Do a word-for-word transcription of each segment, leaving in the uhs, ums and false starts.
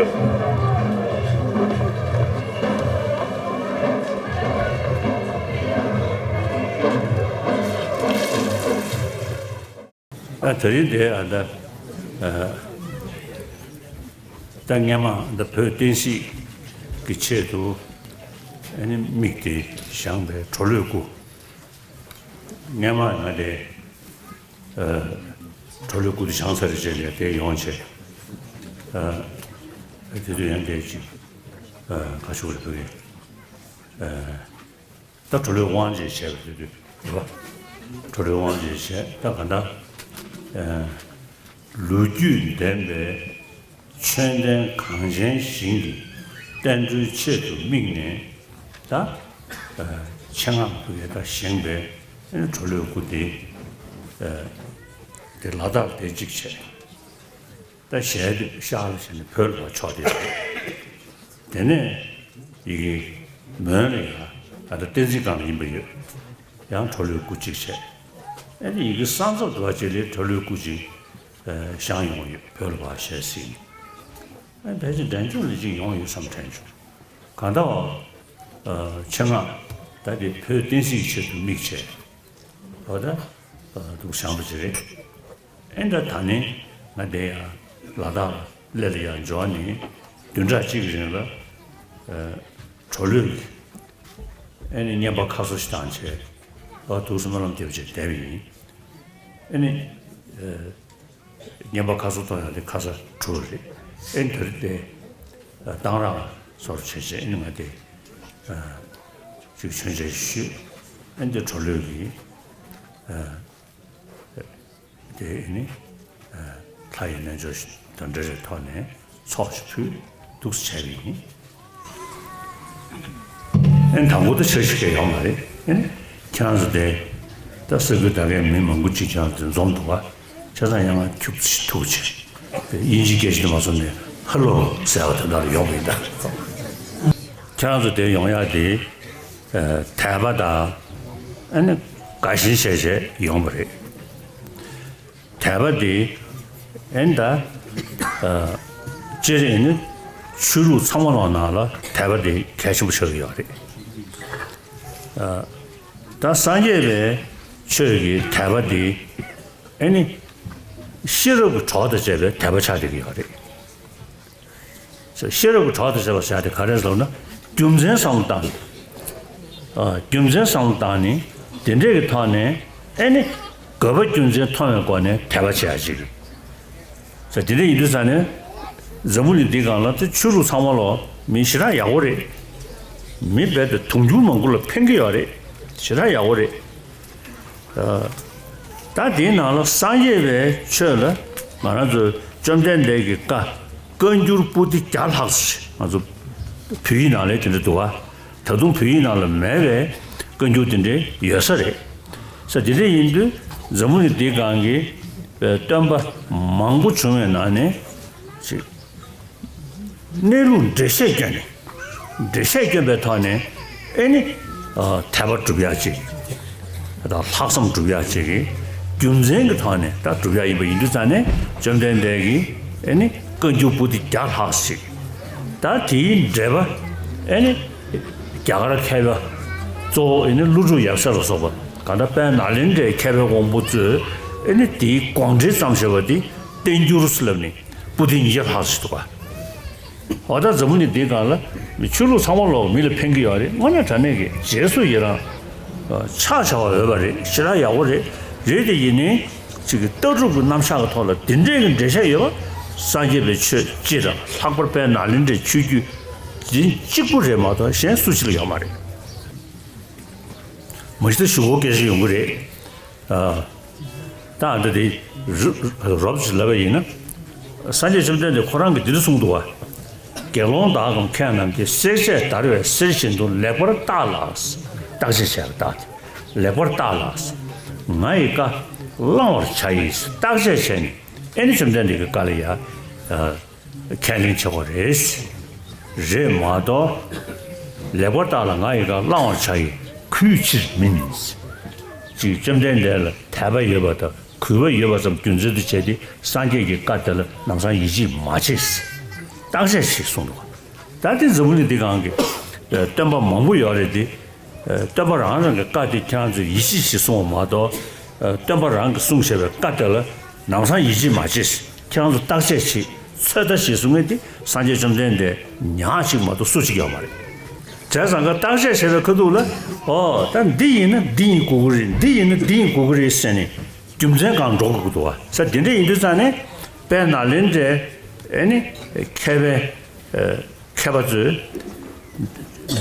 ཨ། དེ་རིང་འདིར་ཨ་ད་ཨ་ད་སྔས་མ་ད་བོད་བསྟན་སྲིད་ཀྱི་ཆེད་དུ་ཨ་ནི་དམིགས་ཏེ་བཞེངས་པའི་གྲོ་ལོད་སྐུ། སྔས་མ་ང་དེ་ཨ་གྲོ་ལོད་སྐུ་དེ་བཞེངས་ཚར་རྗེས་ལ་དེ་ཡོང་བྱས། ཨ་དེ་དུས་ཡང་དེ་ཅིག་ཨ་ག་ཞུ་རེད་བོད་ཡིན། ཨ་ད་གྲོ་ལོད་དབང་ཅེས་བྱས་པ་དེ་དུས་རེད་པ། གྲོ་ལོད་དབང་ཅེས་བྱས། ད་ག་ད་ཨ་ལོ་རྒྱུས་ལྡན་པའི་ཆོས་ལྡན་གངས་ཅན་ཞིང་གི་བསྟན་འགྲོའི་ཆེད་དུ་དམིགས་ནས། ད་ཨ་ཆེད་མངགས་ཐུགས་ཀྱིས་ད་བཞེངས་པའི་གྲོ་ལོད་སྐུ་དེ་ཨ་དེ་ལ་དྭགས་དེ་གཅིག་བྱས། ད་ཞལ་དེ་ཤར་ལ་བྱས་ནས་བོད་ལ་ཕྱོགས་ཏེ། དེ་ནས་ཡི་གེ་མོན་ལ་ཡང་ད་ལྟ་བསྟན་འཛིན་སྒང་ལ་ཡིན་པ་ཡོད། ཡང་གྲོ་ལོད་སྐུ་གཅིག་བྱས། ཨ་ནི་ཡི་གེ་གསང་རྫོགས་འདུལ་བ་བཅས་ལ་གྲོ་ལོད་སྐུ་གཅིག་ཨ་བཞེངས་ཡོང་ཡོད། བོད་ལ་ཕར་ཞལ་གཟིགས་ནས། ཨ་ཕལ་ཆེར་འབྲས་ལྗོངས་ལ་གཅིག་ཡོང་ཡོད་བསམ་དྲན་བྱུང་། གང་ལྟར་ཨ་ཆེད་མངགས་ད་དེ་བོད་བསྟན་སྲིད་ཀྱི་ཆེད་དུ་དམིགས་བྱས། འོ་ད་ཨ་འདུག་བཞེངས་པ་ཅིག་རེད། ཨེ་ད་ད་ནི་ང་དེ་ཡང་ལ་དྭགས་ལ་སླེབས་ལ་ཡང་འབྱོར་ནས་བདུན་ཕྲག་གཅིག་གི་རིང་ལ་ཨ་གྲོ་ལོད་ཀྱི་ཨེ་ནི་བསྙེན་པ་ཁ་གསོ་ཞིག་བཏང་བྱས། ཨ་ཐུགས་སྨོན་ལམ་རྒྱབ་བྱས་བསྡད་པ་ཡིན། ཨེ་ནི་ཨ་བསྙེན་པ་ཁ་གསོ་གཏོང་ཡག་དེ་ཁ་ས་གྲུ་རེད། ཨེ་ནི་དེ་རིང་དེ་ཨ་གཏང་རག་སོར་བྱས་བྱས། ཨེ་ནི་ང་དེ་ཨ་ཅིག་མཆོད་མཇལ་ཞུས། ཨེ་ནི་དེ་གྲོ་ལོད་ཀྱི་ཨ་དེ་ཨེ་ནི་ཨ་ལྷ་ཡི་རྣལ་འབྱོར་དང་འབྲེལ་བའི་ཐོག་ནས་ཚོགས་ཤིག་ཕུལ། འདུག་སེ་བྱས་པ་ཡིན། ཨེ་ནི་དང་པོ་ད་འཆར་གཞི་གང་ཡང་ཡོད་མ་རེད། ཨེ་ནི་ཁྱེད་རང་ཚོ་དེ་ད་ས་ཁུལ་ད་གའི་མི་མང་པོ་ཅིག་ཀྱང་དེ་འཛོམས་འདུག་ག་བྱས་ཙང་ཡང་ང་ཁྱུག་ཙམ་ཐུག་བྱས། དེ་དབྱིན་ཇིའི་སྐད་ཆ་དེ་མ་སོང་ནས་ཧེ་ལོ་ཟེར་བ་དེ་འདྲ་ཡོང་བ་ཡིན་ད། ཁྱེད་རང་ཚོ་དེ་ཡོང་ཡག་དེ་ཨ་དད་པ་དང་ཨ་ནི་དགའ་ཞེན་བྱས་བྱས་ཡོང་བ་རེད། དད་པ་དེ་ཨེ་ནི་ད་ཨ་སྤྱིར་ཨེ་ནི་ཆོས་ལུགས་ཚང་མ་ལོག་ནང་ལ་དད་པ་དེ་གལ་ཆེན་པོ་ཆགས་ཀྱི་ཡོད་རེད། ཨ་ད་སངས་རྒྱས་པའི་ཆོས་ཀྱི་དད་པ་དེ་ཨེ་ནི་ཤེས་རབ་ཀྱི་གྲོགས་དང་བཅས་པའི་དད་པ་ཆགས་བསྡད་ཀྱི་ཡོད་རེད། ཤེས་རབ་ཀྱི་གྲོགས་དང་བཅས་པ་ཟེར་དེ་ག་རེ་ཟེར་ན། རྒྱུ་མཚན་བསམ་བློ་བཏང་ནས། ཨ་རྒྱུ་མཚན་བསམ་བློ་བཏང་ནས་དེ་འདྲས་ཀྱི་ཐོག་ནས་ཨེ་ནི་དགོས་པ་རྒྱུ་མཚན་མཐོང་བའི་སྒོ་ནས་དད་པ་བྱེད་ཡ་ཅིག་རེད། ཟེར་དེ་འདྲས་ཡིན་དུས་ཙང་ནས་འཛམ་བུ་གླིང་འདིའི་སྒང་ལ་དེ་ཆོས་ལུགས་ཚང་མ་ལོག་མི་ཞེ་དྲག་ཡག་པོ་རེད། མི་རྦད་དེ་དུང་ཕྱུར་མང་པོ་ལ་ཕན་གྱི་ཡོད་རེད། ཞེ་དྲག་ཡག་པོ་རེད། ད་དེའི་ནང་ལ་སངས་རྒྱས་པའི་ཆོས་ལ་ང་རང་ཚོ་བཅོམ་ལྡན་འདས་ཀྱི་བཀའ་བཀའ་འགྱུར་པོ་ཏི་བརྒྱ་ལྷག་ཙམ་ང་ཚོ་བོད་ཡིག་ནང་ལ་དེ་འདྲ་འདུག་ག་ད་དུང་བོད་ཡིག་ནང་ལ་མེད་པའི་བཀའ་འགྱུར་དེ་འདྲ་ཡོད་ས་རེད། ས་དེ་འདྲ་ཡིན་དུས་འཛམ་བུ་གླིང་འདིའི་སྒང་གི་སྟོན་པ་མང་པོ་བྱུང་བའི་ནང་ནས་ཅིག་གནས་ལུགས་འགྲེལ་བཤད་བསྐྱོན་ནས། འགྲེལ་བཤད་བསྐྱོན་པའི་ཐོག་ནས་ཨེ་ནི་ཨ་དད་པ་སྒྲུབ་ཡག་ཅིག་དང་ལྷག་བསམ་སྒྲུབ་ཡག་ཅིག་གི་རྒྱུ་མཚན་གྱི་ཐོག་ནས་ད་སྒྲུབ་ཡག་ཡིན་པ་ཡིན་དུས་ཙང་ནས་བཅོམ་ལྡན་འདས་ཀྱིས་ཨེ་ནི་བཀའ་འགྱུར་པོ་ཏི་བརྒྱ་ལྷག་ཅིག་ད་དེའི་འགྲེལ་པ་ཨེ་ནི་རྒྱ་གར་མཁས་པ་གཙོ་བོ་ཨེ་ནི་ཀླུ་སྒྲུབ་ཡབ་སྲས་ལ་སོགས་པ་གང་ལྟར་དཔལ་ནཱ་ལེནྡྲའི་མཁས་པའི་དབང་པོ་ཚོས་ཨེ་ནི་དེའི་དགོངས་འགྲེལ་བརྩམས་བཞག་པ་དེ་བསྟན་འགྱུར་ལབ་ནས། པོ་ཏི་ཉིས་བརྒྱ་ལྷག་ཙམ་འདུག་ག་འོ་ད་འཛམ་བུ་གླིང་འདིའི་སྒང་ལ་མི་ཆོས་ལུགས་ཚང་མ་ལོག་མི་ལ་ཕན་གྱི་ཡོད་རེད། དངོས་གནས་དྲང་གནས་ཀྱི་རྗེས་སུ་ཡི་རང་ཆགས་བྱ་བ་འོས་པ་རེད། ཞེ་དྲག་ཡག་པོ་རེད། རེད་དེ་ཡིན་ནའི་ཅིག་གི་ལྟ་གྲུབ་ཀྱི་རྣམ་གཞག་གི་ཐོག་ལ་དེ་འདྲའི་གི་འགྲེལ་བཤད་ཡོད་པ། སངས་རྒྱས་པའི་ཆོས་སྤྱི་དང་ལྷག་པར་དཔལ་ནཱ་ལེནྡྲའི་ཆོས་བརྒྱུད་འཛིན་གཅིག་པུ་རེད་མ་གཏོགས་གཞན་སུ་གཅིག་ལ་ཡོད་མ་རེད། མ་གཞི་ད་ཞུ་སྒོ་སྐད་ཆ་ཡོང་གི་རེད། ཨ། ད་ཨ་འདྲ་དེ་རུ་རོབ་ཅིག་ལབ་པ་ཡིན་ན། སངས་རྒྱས་བཅོམ་ལྡན་འདས་ཁོ་རང་གིས་འདི་འདྲ་གསུངས་འདུག་བ། དགེ་སློང་དག་གམ་མཁས་རྣམས་ཀྱིས། བསྲེག་བཅད་བརྡར་བའི་གསེར་བཞིན་དུ། ལེགས་པར་བརྟགས་ལ། བརྟག་དཔྱད་བྱས་པ་བརྟགས་ཏེ། ལེགས་པར་བརྟགས་ལ། ང་ཡི་བཀའ་བླང་བར་བྱ་ཡིས། བརྟག་དཔྱད་བྱས་ནས་ཨེ་ནི་བཅོམ་ལྡན་འདས་ཀྱི་བཀའ་ལ་ཡ། ཨ། ཁས་ལེན་བྱེད་དགོས་རེད། རེད་མ་གཏོགས། ལེགས་པར་བརྟགས་ལ་ང་ཡི་བཀའ་བླང་བར་བྱ་ཡི་གུས་ཕྱིར་མིན། ཅིག་བཅོམ་ལྡན་འདས་ལ་དད་པ་ཡོད་པ་དང་གུས་པ་ཡོད་པ་ཙམ་རྒྱུ་མཚན་དུ་བྱས་ཏེ་སངས་རྒྱས་ཀྱི་བཀའ་དེ་ལ་ལམ་སང་ཡིད་ཆེས་མ་བྱེད། བརྟག་དཔྱད་བྱེད་གསུངས་འདུག་ད་དེ་འཛམ་བུ་གླིང་འདི་སྒང་གི་སྟོན་པ་མང་པོ་ཡོད་རེད་དེ། སྟོན་པ་རང་རང་གི་བཀའ་དེ་ཁྱེད་རང་ཚོས་ཡིད་ཆེས་བྱེད་གསུངས་པ་མ་གཏོགས། སྟོན་པ་རང་གིས་གསུངས་བཞག་པའི་བཀའ་དེ་ལ་ལམ་སང་ཡིད་ཆེས་མ་བྱེད། ཁྱེད་རང་ཚོ་བརྟག་དཔྱད་བྱེད། ཚོད་ལྟ་བྱེད་གསུང་མཁན་དེ་སངས་རྒྱས་བཅོམ་ལྡན་འདས་ཉག་གཅིག་མ་གཏོགས་སུ་གཅིག་ཡོད་མ་རེད། བྱས་ཙང་ཀ་བརྟག་དཔྱད་བྱས་པའི་ཁ་ཐུག་ལ། ཨོ་ད་འདི་ཡིན་ན་འདི་ཡིན་དགོས་ཀྱི་རེད། འདི་ཡིན་ན་འདི་ཡིན་དགོས་ཀྱི་རེད་ཟེར་ནས་རྒྱུ་མཚན་གང་འགྲོ་དགོས་ཀྱི་འདུག་བ། ས་འདི་འདྲ་ཡིན་དུས་ཙང་ནས་དཔལ་ནཱ་ལེནྡྲའི་ཨེ་ནི་མཁས་པའི་མཁས་པ་ཚོས་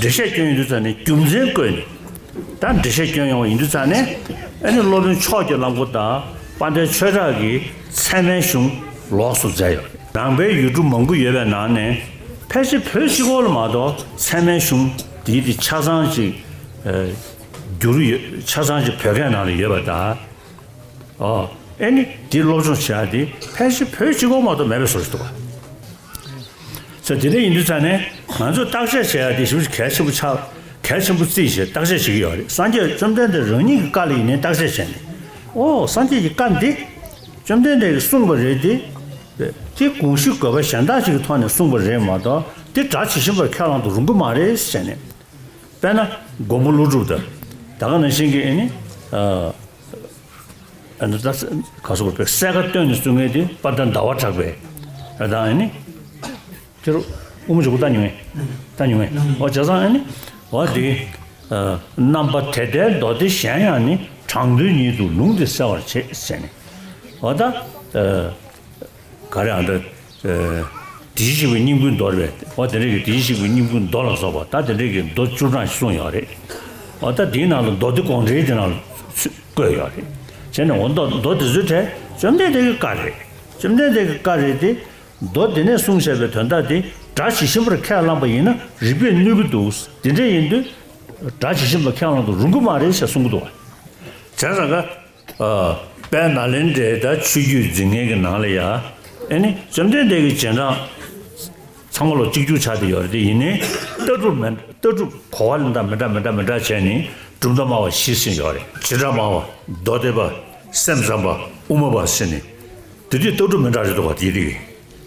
འགྲེལ་བཤད་སྐྱོན་ཡོང་དུས་ཙང་ནས་རྒྱུ་མཚན་བཀོད་ནས། ད་འགྲེལ་བཤད་སྐྱོན་ཡོང་བ་ཡིན་དུས་ཙང་ནས་ཨ་ནི་སློབ་དཔོན་ཕྱོགས་ཀྱི་གླང་པོ་དང་དཔལ་ལྡན་ཆོས་གྲགས་ཀྱིས་ཚད་མའི་གཞུང་ལོགས་སུ་མཛད་ཡོད་རེད། ནང་པའི་ཡུལ་གྲུ་མང་པོ་ཡོད་པའི་ནང་ནས་ཕལ་ཆེར་བོད་གཅིག་པོ་ལ་མ་གཏོགས་ཚད་མའི་གཞུང་འདིའི་དེ་ཆ་ཚང་ཅིག་བསྒྱུར་ཡོད། ཆ་ཚང་ཅིག་བོད་སྐད་ནང་ལ་ཡོད་པ་དང་། ཨོ། ཨེ་ནི་འདི་སློབ་སྦྱོང་བྱེད་ཡ་དེ་ཕལ་ཆེར་བོད་གཅིག་པོ་མ་གཏོགས་མེད་པའི་བཟོ་ཞིག་འདུག་བ། ས་དེ་འདྲ་ཡིན་དུས་ཙང་ནས་ང་ཚོས་བརྟག་དཔྱད་བྱེད་ཡ་དེ་ཞེ་པོ་ཅིག་གལ་ཆེན་པོ་ཆགས། གལ་ཆེན་པོ་བརྩིས་བྱས་བརྟག་དཔྱད་བྱེད་ཀྱི་ཡོད་རེད། སངས་རྒྱས་བཅོམ་ལྡན་འདས་རང་ཉིད་ཀྱི་བཀའ་ལ་ཡིན་ནའི་བརྟག་དཔྱད་བྱས་ནས། ཨོ་སངས་རྒྱས་ཀྱི་བཀའ་འདི་བཅོམ་ལྡན་འདས་ཀྱིས་གསུངས་པ་རེད་དེ། དེ་དགོངས་གཞི་དགོས་པ་གཞན་དག་ཅིག་གི་ཐོག་ནས་གསུངས་པ་རེད་མ་གཏོགས་དེ་སྒྲ་ཇི་བཞིན་པར་ཁས་བླངས་དུ་རུང་གི་མ་རེད་ཟེར་ནས། དཔེར་ན་མགོན་པོ་ཀླུ་སྒྲུབ་དང་། ད་ག་ནང་བཞིན་གྱི་ཨེ་ནི། ཨ་ནི་ད་ག་སོགས་པའི་གསལ་ཁ་སྟོན་ནས་གསུང་མཁན་དེ་དཔལ་ལྡན་ཟླ་བ་གྲགས་པའི་ཨ་དང་ཨེ་ནི། དེ་རུ་དབུ་མ་འཇུག་པ་ལྟ་མྱོང་ངས། ལྟ་མྱོང་ངས། འོ་བྱས་ཙང་ཨེ་ནི། འོ་དེ། རྣམ་པ་དེ་ལྟའི་མདོ་སྡེ་གཞན་ཡང་ནི། དྲང་དོན་ཉིད་དུ་ལུང་འདིས་གསལ་བར་བྱེད་ཟེར་ནས། འོ་ད། ག་རེ་ཨ་འདྲ། དེ་བཞིན་གཤེགས་པའི་སྙིང་པོའི་མདོ་རེད་པས། འོ་དེ་འདྲ་གི་དེ་བཞིན་གཤེགས་པའི་སྙིང་པོའི་མདོ་ལ་སོགས་པ་ད་དེ་འདྲ་གི་མདོ་བཅུ་གྲངས་ཤིག་གསུངས་ཡོད་རེད། འོ་ད་དེའི་ནང་ལ་མདོ་སྡེ་དགོངས་འགྲེལ་དེ་ནང་ལ་ཚུད་བཀོད་ཡོད་རེད། བྱས་ནས་འོ་མདོ་མདོ་དེ་ཚོའི་གྲས་བཅོམ་ལྡན་འདས་ཀྱི་བཀའ་རེད། བཅོམ་ལྡན་འདས་ཀྱི་བཀའ་རེད་དེ། མདོ་དེ་ནས་གསུངས་བཞག་པའི་དོན་དག་དེ་སྒྲ་ཇི་བཞིན་པར་ཁས་བླངས་པ་ཡིན་ན་རིགས་པས་གནོད་ཀྱི་འདུག་དེ་འདྲ་ཡིན་དུས་སྒྲ་ཇི་བཞིན་པར་ཁས་བླངས་དུ་རུང་གི་མ་རེད་ཞེས་གསུང་གི་འདུག་བ། བྱས་ཙང་ཀ། དཔལ་ནཱ་ལེནྡྲའི་ད་ཆོས་བརྒྱུད་འཛིན་མཁན་གྱི་ནང་ལ་ཡ། ཨེ་ནི་བཅོམ་ལྡན་འདས་ཀྱི་རྗེས་འབྲང་ཚང་མ་ལོ་གཅིག་གྱུར་ཆགས་བསྡད་ཡོད་རེད་དེ། ཡིན་ནའི་ལྟ་གྲུབ་མི་ལྟ་གྲུབ་གོ་བ་ལེན་སྟངས་མི་འདྲ་མི་འདྲ་མི་འདྲ་བྱས་ནས་གྲུབ་མཐའ་སྨྲ་བ་བཞི་ཟེར་ཡོད་རེད། བྱེ་བྲག་སྨྲ་བ། མདོ་སྡེ་པ། སེམས་ཙམ་པ། དབུ་མ་པ་ཟེར་ནས་དེ་དུས་ལྟ་གྲུབ་མི་འདྲ་རེད་འདུག་བ། དེ་དུས་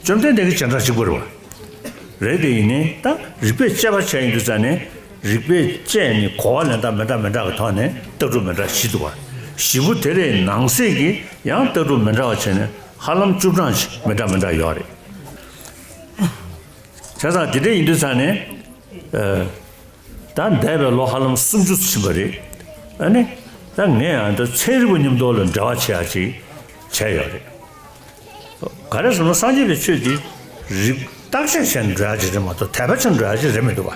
བཅོམ་ལྡན་འདས་ཀྱི་རྗེས་འབྲང་གཅིག་པ་རེད་བ། རེད་དེ་ཡིན་ནའི་ད་རིགས་པས་དཔྱད་པ་བྱས་ཡིན་དུས་ཙང་ནས་རིགས་པས་དཔྱད་ནས་གོ་བ་ལེན་སྟངས་མི་འདྲ་མི་འདྲ་གི་ཐོག་ནས་ལྟ་གྲུབ་མི་འདྲ་བཞི་འདུག་བ། བཞི་པོ་དེ་ལས་ནང་གསེས་ཀྱི་ཡང་ལྟ་གྲུབ་མི་འདྲ་བ་བྱས་ནས་ཧ་ལམ་བཅུ་གྲངས་ཤིག་མི་འདྲ་མི་འདྲ་ཡོད་རེད། བྱས་ཙང་དེ་འདྲ་ཡིན་དུས་ཙང་ནས། ད་འདས་པའི་ལོ་ཧ་ལམ་སུམ་ཅུ་ཕྱིན་པ་རེད། ཨ་ནི། ད་ངས་ཡང་ད་ཚན་རིག་པ་མཉམ་དུ་ལ་འབྲེལ་བ་བྱེད་ཡག་ཅིག་བྱས་ཡོད་རེད། ག་རེ་ཟེར་ན་སངས་རྒྱས་པའི་ཆོས་འདི་རིག་བརྟག་དཔྱད་བྱས་ནས་འགྲོ་ཡག་ཅིག་རེད་མ་གཏོགས་དད་པ་བྱས་ནས་འགྲོ་ཡག་ཅིག་རེད་མི་འདུག་བ།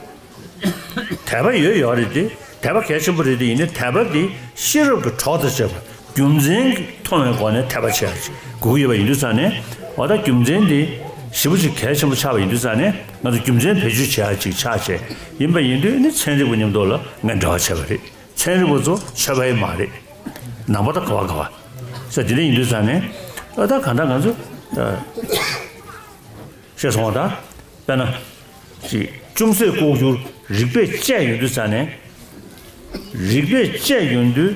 དད་པ་ཡོད་ཡོད་རེད་དེ། དད་པ་གལ་ཆེན་པོ་རེད་དེ། ཡིན་ནའི་དད་པ་འདི་ཤེས་རབ་ཀྱི་གྲོགས་དང་བཅས་པ་རྒྱུ་མཚན་གྱིས་མཐོང་བའི་སྒོ་ནས་དད་པ་བྱེད་ཡག་ཅིག་དགོས་ཀྱི་ཡོད་པ་ཡིན་དུས་ཙང་ནས། འོ་ད་རྒྱུ་མཚན་འདི་ཞེ་པོ་ཅིག་གལ་ཆེན་པོ་ཆགས་པ་ཡིན་དུས་ཙང་ནས་ང་ཚོ་རྒྱུ་མཚན་བེད་སྤྱོད་བྱེད་ཡག་ཅིག་ཆགས་བྱས་ཡིན་པ་ཡིན་དུས་ནི་ཚན་རིག་པ་མཉམ་དུ་ལ་ངས་འབྲེལ་བ་བྱས་པ་རེད། ཚན་རིག་པ་ཚོ་ཆོས་པ་ཡིན་མ་རེད། ནང་པ་དང་ག་བ་ག་བ། ས་དེ་འདྲ་ཡིན་དུས་ཙང་ནས་ཨ་ད་གང་ལྟར་ང་ཚོ་ཤེས་སོང་བ་དང་། དཔེར་ན། ཅིག་ཅུང་ཟད་ལྐོག་གྱུར་རིགས་པས་དཔྱད་ཡོང་དུས་ཙང་ནས། རིགས་པས་དཔྱད་ཡོང་དུས་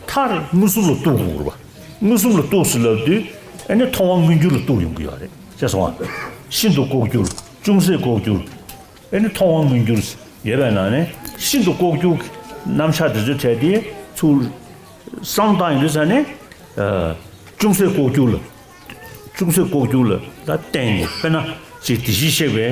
མཐར་མངོན་སུམ་ལ་གཏུག་དགོས་པ། མངོན་སུམ་ལ་གཏུག་ཟེར་ལབ་དུས་ཨ་ནི་མཐོང་བ་མངོན་གྱུར་ལ་གཏུག་ཡོང་གི་ཡོད་རེད། ཤེས་སོང་བ། ཤིན་ཏུ་ལྐོག་གྱུར། ཅུང་ཟད་ལྐོག་གྱུར། ཨེ་ནི་མཐོང་བ་མངོན་གྱུར་ཡོད་པའི་ནང་ནས་ཤིན་ཏུ་ལྐོག་གྱུར་གྱི་རྣམ་གཞག་འདི་ཚོའི་གྲས་དེ་ཚུར་བསམ་བཏང་ཡོང་དུས་ཙང་ནས། ཨ། ཅུང་ཟད་ལྐོག་གྱུར་ལ། ཅུང་ཟད་ལྐོག་གྱུར་ལ་ད་བརྟེན་ནས། དཔེར་ན་ཅིག་དེ་བཞིན་གཤེགས་པའི་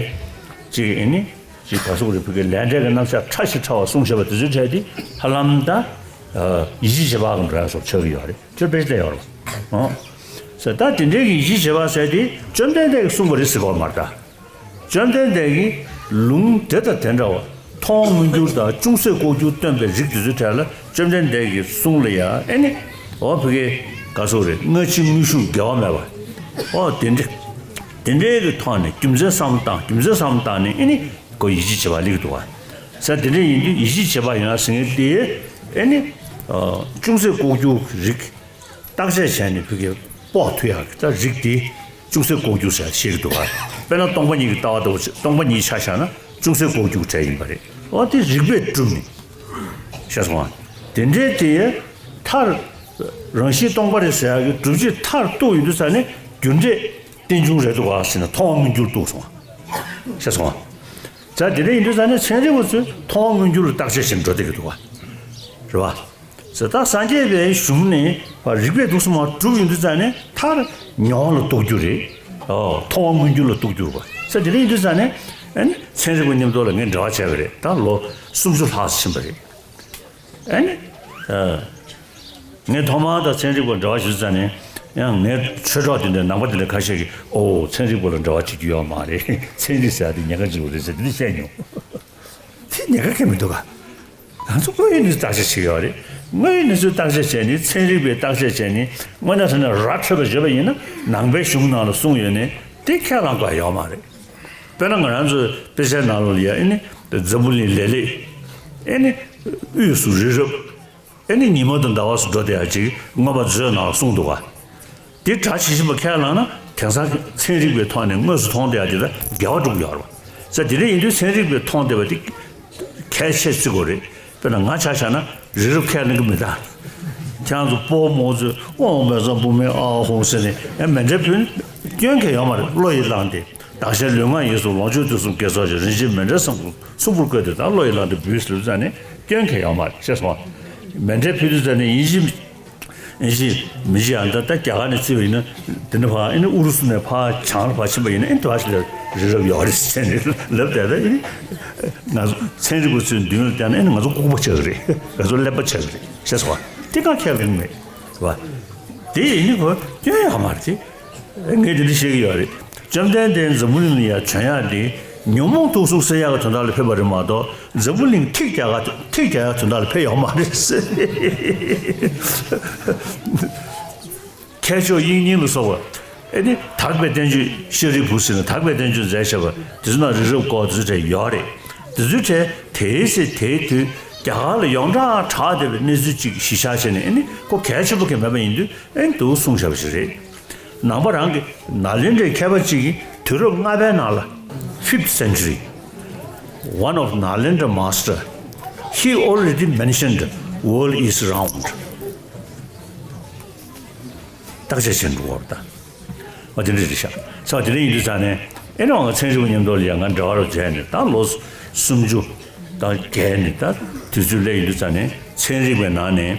ཅིག་ཨེ་ནི་ཅིག་ག་སོགས་རེ་ཕུལ་གྱི་ལས་འབྲས་ཀྱི་རྣམ་གཞག་ཕྲ་ཞིང་ཕྲ་བ་གསུངས་བཞག་པ་དེ་ཚོའི་གྲས་དེ་ཧ་ལམ་ད། ཨ། ཡིད་ཆེས་བྱེད་པའམ་འགྲོ་ཡ་སོགས་ཆགས་ཀྱི་ཡོད་རེད། ཁྱོད་དཔེ་ཆ་བལྟས་ཡོད་རེད་པ། ཨོ། ཟེར་ད་དེ་འདྲའི་གི་ཡིད་ཆེས་བྱེད་པ་ཟེར་དེ་བཅོམ་ལྡན་འདས་ཀྱིས་གསུངས་པ་རེད་ཟེར་གྱི་ཡོད་མ་རེད་ད། བཅོམ་ལྡན་འདས་ཀྱིས་ལུང་དེ་དང་དེ་འདྲ་བ་མཐོང་བ་མངོན་གྱུར་དང་ཅུང་ཟད་ལྐོག་གྱུར་སྟོན་པའི་རིགས་དེ་ཚོའི་གྲས་ལ་བཅོམ་ལྡན་འདས་ཀྱི་གསུང་ལ་ཡ་ཨེ་ནི། འོ་བུ་གའི་ག་སོགས་རེད། སྔ་ཕྱི་དངོས་ཤུགས་འགལ་བ་མེད་པ། འོ་དེ་འདྲ། དེ་འདྲའི་གི་ཐོག་ནས་རྒྱུ་མཚན་བསམ་བློ་བཏང་། རྒྱུ་མཚན་བསམ་བློ་བཏང་ནས་ཨེ་ནི་ཁོ་ཡིད་ཆེས་བྱེད་པ་སླེབས་འདུག་བ། ས་དེ་འདྲ་ཡིན་དུས་ཡིད་ཆེས་བྱེད་པ་ཡོང་ཡ་ཟེར་མཁན་དེ་ཨེ་ནི། ཅུང་ཟད་ལྐོག་གྱུར་རིགས། བརྟག་དཔྱད་བྱས་ནས་བུ་གའི་དཔོག་ཐུབ་ཡག་གི་ད་རིགས་དེ་ཅུང་ཟད་ལྐོག་གྱུར་ཟེར་ཡག་ཤེས་ཀྱི་འདུག་ག། དཔེར་ན་སྟོང་པ་ཉིད་ཀྱི་ལྟ་བ་ལྟ་བུ་ཞིག་སྟོང་པ་ཉིད་ཆ་བཞག་ན་ཅུང་ཟད་ལྐོག་གྱུར་གྲས་ཡིན་པ་རེད། འོ་དེ་རིགས་པས་གྲུབ་ནས། ཤེས་སོང་ང་། དེ་འདྲའི་དེ་མཐར། རང་བཞིན་སྟོང་པ་རེད་ཟེར་ཡག་གི་སྒྲུབ་བྱེད་མཐར་གཏུགས་ཡོང་དུས་ཙ་ནས་རྒྱུ་འབྲས་རྟེན་འབྱུང་རེད་འདུག་ག་ཟེར་ན་མཐོང་བ་མངོན་གྱུར་འདུག་སོང་ང་། ཤེས་སོང་ང་། ད་དེ་འདྲ་ཡིན་དུས་ཙང་ནས་ཚན་རིག་པ་ཚོས་མཐོང་བ་མངོན་གྱུར་ལ་བརྟག་དཔྱད་བྱེད་འགྲོ་བསྡད་ཀྱི་འདུག་བ། རེད་བ། ཟེར་ད་སངས་རྒྱས་པའི་གཞུང་ནས་རིགས་པས་འདུག་སེ་མར་གྲུབ་ཡོང་དུས་ཙང་ནས་མཐར་མྱོང་བ་ལ་རྟོགས་རྒྱུ་རེད། ཨོ་མཐོང་བ་མངོན་གྱུར་ལ་རྟོགས་རྒྱུ་རེད་བ། ཟེར་དེ་འདྲ་ཡིན་དུས་ཙང་ནས་ཨ་ནི་ཚན་རིག་པ་མཉམ་དུ་ལ་ངས་འབྲེལ་བ་བྱས་པ་རེད། ད་ལོ་སུམ་ཅུ་ལྷག་ཕྱིན་པ་རེད། ཨ་ནི། ཨ། ངས་ཐོག་མར་དང་ཚན་རིག་པར་འབྲེལ་བ་ཞུ་ཙང་ནས་ཡང་ངའི་ཆོས་གྲོགས་དེ་འདྲའི་ནང་པ་དེ་འདྲ་ཁ་ཤས་ཀྱིས་ཨོ་ཚན་རིག་པ་ལ་འབྲེལ་བ་བྱེད་རྒྱུ་ཡོད་མ་རེད། ཚན་རིག་ཟེར་ཡ་དེ་ཉེན་ཁ་ཆེན་པོ་རེད་ཟེར་དེ་འདྲ་བཤད་མྱོང་། དེ་ཉེན་ཁ་གང་ཡང་མི་འདུག་ག་ང་ཚོ་དངོས་ཡོད་གནས་ཚུལ་བརྟག་དཔྱད་བྱེད་ཀྱི་ཡོད་རེད། དངོས་ཡོད་གནས་ཚུལ་བརྟག་དཔྱད་བྱས་ནས་ཚན་རིག་པས་བརྟག་དཔྱད་བྱས་ནས་དངོས་གནས་དྲང་གནས་ར་འཕྲོད་པ་བརྗོད་པ་ཡིན་ན་ནང་པའི་གཞུང་ནང་ལ་གསུངས་ཡོད་ནས་དེ་ཁས་བླངས་དགོས་ཡ་ཡོད་མ་རེད། དཔེར་ན་ང་རང་ཚོའི་དཔེ་ཆའི་ནང་ལོགས་ལ་ཡ་ཨེ་ནི་འཛམ་བུ་གླིང་ལེབ་ལེབ། ཨེ་ནི་དབུས་སུ་རི་རབ། ཨེ་ནི་ཉི་མ་དང་ཟླ་བ་སོགས་འགྲོ་བསྡད་ཡ་ཅིག་མངོན་པ་མཛོད་ནང་ལ་གསུངས་འདུག་ག་དེ་སྒྲ་ཇི་བཞིན་པ་ཁས་བླངས་ན་དེང་སང་ཚན་རིག་པའི་ཐོག་ནས་དངོས་སུ་མཐོང་བསྡད་ཡ་དེ་དང་འགལ་བ་འགྲོ་གི་ཡོད་རེད་བ། ས་དེ་འདྲ་ཡིན་དུས་ཚན་རིག་པས་མཐོང་བསྡད་པ་དེ་གལ་ཆེ་བརྩི་དགོས་རེད། དཔེར་ན་ང་ཆ་བཞག་ན་རི་རབ་ཁས་ལེན་གྱི་མི་འདུག་ཁྱེད་རང་ཚོ་སྤོ་བོ་མོ་ཚོས་དབང་མེད་ཙང་བུད་མེད་ཨ་ཧོང་ཟེར་ནས་ཡང་མཎྜལ་ཕུལ་ན་སྐྱོན་གང་ཡང་ཡོད་མ་རེད། བློ་ཡིས་བླངས་ཏེ་བདག་གཞན་ལུས་ངག་ཡིད་གསུམ་ལོངས་སྤྱོད་དུས་གསུམ་དགེ་ཚོགས་ཀྱི་རིན་ཆེན་མཎྜལ་བཟང་པོ་གསུང་པོར་བཀོད་དེ་ད་བློ་ཡིས་བླངས་ཏེ་འབུལ་ཟེར་ཙང་ནས་སྐྱོན་གང་ཡང་ཡོད་མ་རེད། ཤེས་སོང་ང་། མཎྜལ་ཕུལ་དུས་ཙང་ནས་ཡིན་གཅིག་ཡིན་གཅིག་མིན་གཅིག་ཨ་ད་ད་རྒྱ་གར་ནས་བརྩིས་པ་ཡིན་ན་དེ་འདྲ་ཕར་ཨེ་ནི་ཨུ་རུ་སུ་ནས་ཕར་བྱང་ལ་ཕར་ཕྱིན་པ་ཡིན་ན་ཨེ་ནི་དེ་བ་ཞིག་ལ་རི་རབ་ཡོད་རེད་ཟེར་ནས་ལབ་བསྡད་ད་ཨེ་ནི་ང་ཚོ་ཚན་རིག་པ་ཚོའི་མདུན་ལ་བསྡད་ན་ཨེ་ནི་ང་ཚོ་ལྐུགས་པ་ཆགས་ཀྱི་རེད། ང་ཚོ་ཀླད་པ་ཆགས་ཀྱི་རེད། ཤེས་སོང་ང་། དེ་གང་ཁས་ལེན་མེད་བ། དེ་ཡིན་ནི་ཁོ་སྐྱོན་ཡོད་མ་རེད། ངས་དེ་འདྲ་བཤད་ཀྱི་ཡོད་རེད། བཅོམ་ལྡན་འདས་འཛམ་བུ་གླིང་ལ་ཡར་བྱོན་ཡག་དེ་ཉོན་མོངས་དུག་གསུམ་སེལ་ཡག་གི་དོན་དག་ལ་ཕེབས་པ་རེད་མ་གཏོགས་འཛམ་བུ་གླིང་ཐིག་རྒྱག་ཡག་ཐིག་རྒྱག་ཡག་དོན་དག་ལ་ཕེབས་ཡོད་མ་རེད་ཟེར། མཁས་མཆོག་དབྱིག་གཉེན་ལ་སོགས་པ་ཨེ་ནི་དག་པའི་བསྟན་བཅོས་ཤཱ་རིའི་བུ་ཟེར་ནས་དག་པའི་བསྟན་བཅོས་མཛད་བཞག་པ་དེ་ཚོ་ནང་རི་རབ་སྐོར་དེ་ཚོ་གྲས་ཡོད་རེད། དེ་ཚོའི་གྲས་དེའི་ཚེ་དེའི་དུས་རྒྱ་གར་ལ་ཡོངས་གྲགས་དྲགས་བསྡད་པའི་གནས་ཚུལ་ཅིག་གཞི་བཞག་བྱས་ནས་ཨེ་ནི་ཁོ་གལ་ཆེན་པོ་གང་མེད་པ་ཡིན་དུས། ཨེ་འདུག་གསུངས་བཞག་པ་ཞིག་རེད། ནང་པ་རང་གི་ནཱ་ལེནྡྲའི་མཁས་པ་གཅིག་གིས་དུས་རབས་ལྔ་པའི་ནང་ལ། Fifth century, one of Nalendra master, he already mentioned world is round. བརྟག་དཔྱད་བྱེད་འགྲོ་བར་ད། ཨ་དེ་འདྲ་རེད་ཤག་ས་དེ་འདྲ་ཡིན་དུས་ཙང་ནས་ཨེ་ནི་ང་ཚན་རིག་པ་མཉམ་དུ་ལ་ཡང་ང་འབྲེལ་བ་རུ་བྱས་ནས་ད་ལོ་སུམ་ཅུ་དང་བརྒལ་ནས་ད་དུས་ཚོད་སླེབས་ཡིན་དུས་ཙང་ནས་ཚན་རིག་པའི་ནང་ནས་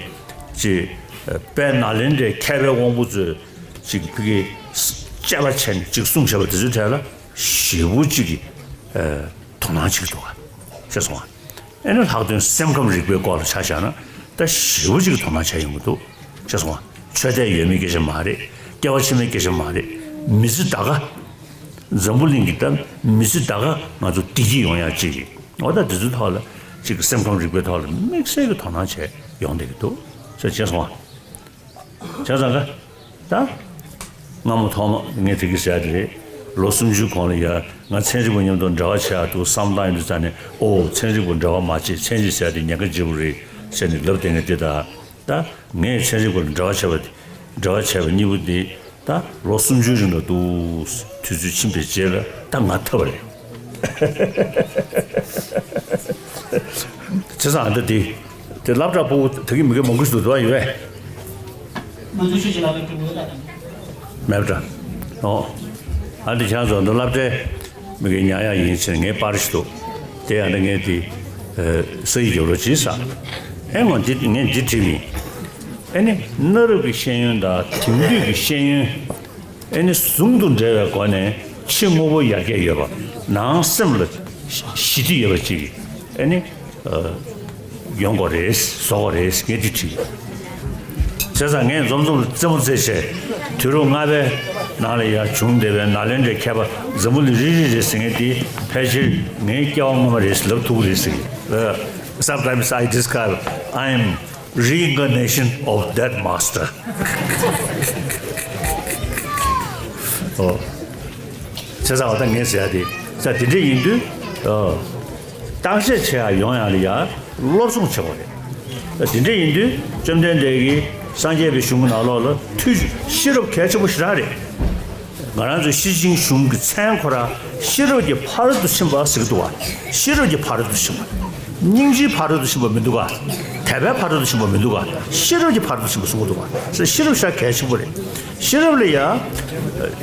ཅིག་དཔལ་ནཱ་ལེནྡྲའི་མཁས་པའི་དབང་པོ་ཚོས་ཅིག་ཕ་གི་དཔྱད་པ་བྱས་ནས་ཅིག་གསུངས་བཞག་པ་དེ་ཚོའི་གྲས་ལ་ཞེ་པོ་ཅིག་གི་དོ་སྣང་བྱེད་ཀྱི་འདུག་ག་ཤེས་སོང་ང་། ཨེ་ནི་ལྷག་དོན་སེམས་ཁམས་རིག་པའི་སྐོར་ལ་ཆ་བཞག་ན་ད་ཞེ་པོ་ཅིག་གི་དོ་སྣང་བྱས་ཡོང་གི་འདུག་ཤེས་སོང་ང་། ཆོས་དད་ཡོད་མེད་སྐད་ཆ་མ་རེད། སྐྱེ་བ་ཕྱི་མའི་སྐད་ཆ་མ་རེད། མི་ཚེ་ད་ག་འཛམ་བུ་གླིང་གི་ད་མི་ཚེ་ད་ག་ང་ཚོ་བདེ་སྐྱིད་ཡོང་ཡག་ཅིག་གི་འོ་ད་དེ་ཚོའི་ཐོག་ལ་ཅིག་གི་སེམས་ཁམས་རིག་པའི་ཐོག་ལ་དམིགས་བསལ་གྱི་དོ་སྣང་བྱས་ཡོང་བསྡད་ཀྱི་འདུག་ཟེར་བྱས་སོང་ང་། བྱས་ཙང་ཀ་ད་སྔ་མོ་ཐོག་མ་ངས་དེ་གི་ཟེར་ཡ་དེ་རེད། ལོ་སུམ་ཅུའི་གོང་ལ་ཡ་ང་ཚན་རིག་པ་མཉམ་དུ་འབྲེལ་བ་བྱེད་ཡ་འདུག་བསམ་བཏང་ཡོང་དུས་ཙང་ནས་ཨོ་ཚན་རིག་པ་འབྲེལ་བ་མ་བྱེད། ཚན་རིག་ཟེར་ཡ་དེ་ཉེན་ཁ་ཆེན་པོ་རེད་ཟེར་ནས་ལབ་བསྡད་མཁན་དེ་ད། ད་ངས་ཚན་རིག་པ་ལ་འབྲེལ་བ་བྱས་པ་དེ་འབྲེལ་བ་བྱས་པ་གཉིས་པོ་དེ་ད་ལོ་སུམ་ཅུའི་རིང་ལ་འདུག་དུས་ཚོད་ཕྱིན་པའི་རྗེས་ལ་ད་ང་ཐར་བ་རེད། བྱས་ཙང་ཨ་ད་དེ་དེ་སློབ་གྲྭ་ཕྲུ་གུ་ད་གི་མི་གེ་མང་པོ་ཞིག་འདུག་དུ་བ་ཡོད་པས། ང་ཚོ་ཆུ་ཆེ་ལ་བའི་ཕྲུ་གུ་ལ་དང་། མེད་པ་འདྲ། ཨོ། ཨ་འདི་ཁྱང་ཚོ་འདི་སློབ་གྲྭའི་མི་གི་ཉག་ཡག་ཡིན་ཕྱིར་ངའི་པར་ཞིག་འདུག་དེ་ཡང་ནི་ངས་དེ་ས་ཡིག་རྒྱབ་རོགས་གྱིས་ས། ཨེ་ངོ་འདི་ངས་འདི་བྲིས་མིན། ཨེ་ནི་གནའ་རབས་ཀྱི་ཤེས་ཡོན་དང་དེང་དུས་ཀྱི་ཤེས་ཡོན། ཨེ་ནི་ཟུང་དུ་འབྲེལ་བའི་སྒོ་ནས་ཕྱི་དངོས་པོ་ཡར་རྒྱས་ཡོད་པ་ནང་སེམས་ལ་ཞི་བདེ་ཡོད་པ་ཅིག་ཨེ་ནི། ཡོང་དགོས་རེད། བཟོ་དགོས་རེད་ངས་འདི་བྲིས། བྱས་ཙང་ངས་འཛོམས་འཛོམས་ལ་རྩེད་མོ་རྩེས་བྱས་དུས་རབས་ལྔ་པའི་ནང་ལ་ཡར་བྱུང་བསྡད་པའི་ནཱ་ལེནྡྲའི་མཁས་པ་འཛམ་བུ་གླིང་རིལ་རིལ་རེད་ཟེར་མཁན་དེ་ཕལ་ཆེར་ངའི་སྐྱེ་བ་སྔོན་མ་རེད་ཟེར་ལབ་ཐུབ་ཀྱི་རེད་ཟེར་གི། Sometimes I discover I am reincarnation of that master. ཨོ། བྱས་ཙང་ད་ངས་ཟེར་ཡ་དེ་ས་དེ་འདྲ་ཡིན་དུས། ཨོ། བརྟག་དཔྱད་བྱེད་ཡ་ཡོང་ཡ་ལ་ཡ་སློབ་སྦྱོང་བྱེད་དགོས་རེད། ད་དེ་འདྲ་ཡིན་དུས་བཅོམ་ལྡན་འདས་ཀྱིས་སངས་རྒྱས་པའི་གཞུང་གི་ནང་ལོགས་ལ་ཐུགས་ཤེས་རབ་གལ་ཆེན་པོ་ཞེ་དྲག་རེད། ང་རང་ཚོའི་ཤེར་ཕྱིན་གཞུང་གི་མཚན་ཁོ་རང་ཤེས་རབ་ཀྱི་ཕ་རོལ་ཏུ་ཕྱིན་པ་ཟེར་གྱི་འདུག་བ། ཤེས་རབ་ཀྱི་ཕ་རོལ་ཏུ་ཕྱིན་པ། སྙིང་རྗེའི་ཕ་རོལ་ཏུ་ཕྱིན་པ་མི་འདུག་ག་དད་པའི་ཕ་རོལ་ཏུ་ཕྱིན་པ་མི་འདུག་ག་ཤེས་རབ་ཀྱི་ཕ་རོལ་ཏུ་ཕྱིན་པ་གསུང་གི་འདུག་ག་ཤེས་རབ་ཤ་གལ་ཆེན་པོ་རེད། ཤེས་རབ་ལ་ཡ།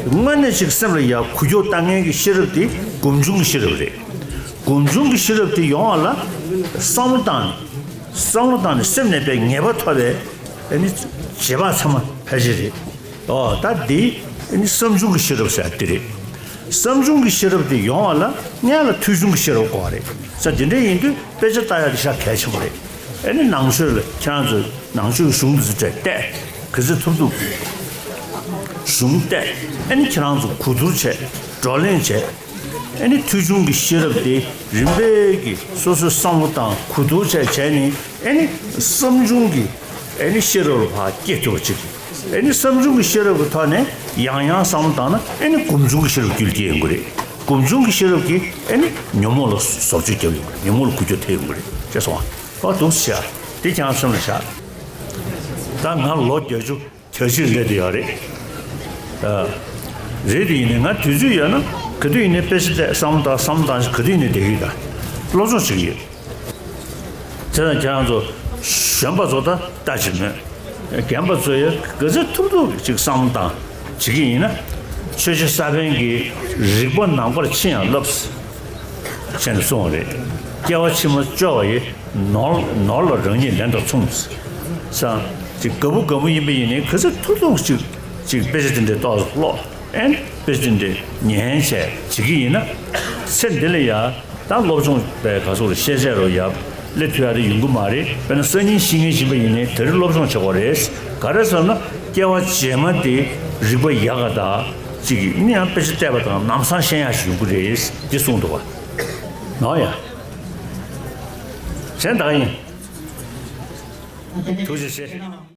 དངོས་གནས་ཅིག་སེམས་ལ་ཡ་འགུལ་སྐྱོད་བཏང་མཁན་གྱི་ཤེས་རབ་དེ་སྒོམ་བྱུང་གི་ཤེས་རབ་རེད། སྒོམ་བྱུང་གི་ཤེས་རབ་དེ་ཡོང་བ་ལ་བསམ་བློ་བཏང་ནས། བསམ་བློ་བཏང་ནས་སེམས་ནས་པའི་ངེས་པ་ཐོབ་པའི་ཨ་ནི་རྗེས་དཔག་ཚད་མ་ཕལ་ཆེར་རེད། ཨོ་ད་འདི་ཨ་ནི་བསམ་བྱུང་གི་ཤེས་རབ་ཟེར་དེ་རེད། བསམ་བྱུང་གི་ཤེས་རབ་དེ་ཡོང་བ་ལ་སྔོན་ལ་ཐོས་བྱུང་གི་ཤེས་རབ་དགོས་པ་རེད། ས་དེ་འདྲ་ཡིན་དུས་དཔེ་ཆ་ལྟ་ཡ་དེ་ཤ་གལ་ཆེན་པོ་རེད། ཨ་ནི་ནང་ཆོས་ལ་ཁྱེད་རང་ཚོས་ནང་ཆོས་གཞུང་འདི་ཚོ་བལྟས། ག་ཚོད་ཐུབ་ཐུབ་གཞུང་བལྟས། ཨ་ནི་ཁྱེད་རང་ཚོ་གོ་བསྡུར་བྱས། བགྲོ་གླེང་བྱས། ཨ་ནི་ཐོས་བྱུང་གི་ཤེས་རབ་དེ་རིམ་པས་ཀྱིས་སོ་སོའི་བསམ་བློ་བཏང་། གོ་བསྡུར་བྱས་བྱས་ནས། ཨ་ནི་བསམ་བྱུང་གི་ཨ་ནི་ཤེས་རབ་ལ་ཕར་སྐྱེ་ཐུབ་པ་ཅིག་ཨ་ནི་བསམ་བྱུང་གི་ཤེས་རབ་ཀྱི་ཐོག་ནས་ཡང་ཡང་བསམ་བློ་བཏང་ན། ཨ་ནི་སྒོམ་བྱུང་གི་ཤེས་རབ་རྒྱུད་ལ་སྐྱེ་ཡོང་གི་རེད། སྒོམ་བྱུང་གི་ཤེས་རབ་ཀྱིས་ཨ་ནི་ཉོན་མོངས་ལ་བཟོ་བཅོས་རྒྱབ་ཡོང་གི་རེད། ཉོན་མོངས་ལ་འགུལ་སྐྱོད་ཐེབས་ཡོང་གི་རེད། ཅེས་སོང་བ། ཨོ་འདུག་སེ་བྱས། དེ་ཁྱེད་རང་སེམས་ལ་བཞག་ད་ང་ལོ་བརྒྱད་ཅུ་གྱ་གཅིག་སླེབས་བསྡད་ཡོད་རེད། ཨ། རེད། དེ་ཡིན་ནའི་ང་དུས་ཚོད་ཡོད་ན་ག་དུས་ཡིན་ནའི་དཔེ་ཆ་བལྟས། བསམ་བློ་བཏང་། བསམ་བློ་བཏང་། ག་དུས་ཡིན་ནའི་བསྡད་ཀྱི་ཡོད། ད་སློབ་སྦྱོང་བྱེད་ཀྱི་ཡོད། བྱས་ཙང་ཁྱེད་རང་ཚོ་གཞོན་པ་ཚོ་ད་ལྟ་བྱེད་མོད། རྒན་པ་ཚོ་ཡང་ག་ཚོད་ཐུབ་ཐུབ་ཅིག་བསམ་བློ་བཏང་བྱེད་ཀྱི་ཡིན་ན། ཆོས་རྗེ་ས་པཎ་གྱིས་རིག་པ་ནམ་མཁར་ཕྱིན་ཡང་བརླབས་ཟེར་ནས་གསུངས་པ་རེད། སྐྱེ་བ་ཕྱི་མ་བཅོལ་བ་ཡི། ནོར་ནོར་ལ་རང་ཉིད་ལན་དང་མཚུངས། སང་ཅིག་དགའ་པོ་དགའ་མོ་ཡིན་པ་ཡིན་ནའི་ག་ཚོད་ཐུབ་ཐུབ་ཅིག་ཅིག་དཔེ་ཆ་དེ་འདྲའི་ཏོག་ཙམ་ཀློག་ཨེ་ནི་དཔེ་ཆ་དེ་འདྲའི་ཉན་བྱས་བྱེད་ཀྱི་ཡིན་ན། ཚེ་འདི་ལ་ཡ་ད་སློབ་སྦྱོང་པའི་ག་ཚོད་ལ་ཤེས་བྱ་རུ་ཡ་སླེབས་ཐུབ་ཡ་དེ་ཡོང་གི་མ་རེད། དཔེར་ན་སང་ཉིན་ཤི་མཁན་ཡིན་པ་ཡིན་ནའི་ད་རེས་སློབ་སྦྱོང་བྱེད་དགོས་རེད། ག་རེ་ཟེར་ན་སྐྱེ་བ་རྗེས་མ་དེ་རིག་པ་ཡག་ག་དང་ཅིག་ནི་ཡང་དཔེ་ཆ་བལྟས་པ་དང་ལམ་སང་ཤེས་ཡ་ཞིག་ཡོང་གི་རེད་འདི་གསུངས་འདུག་བ། ནོ་ཡ། གཞན་དག་ཡིན། ཐུགས་རྗེ་ཆེ།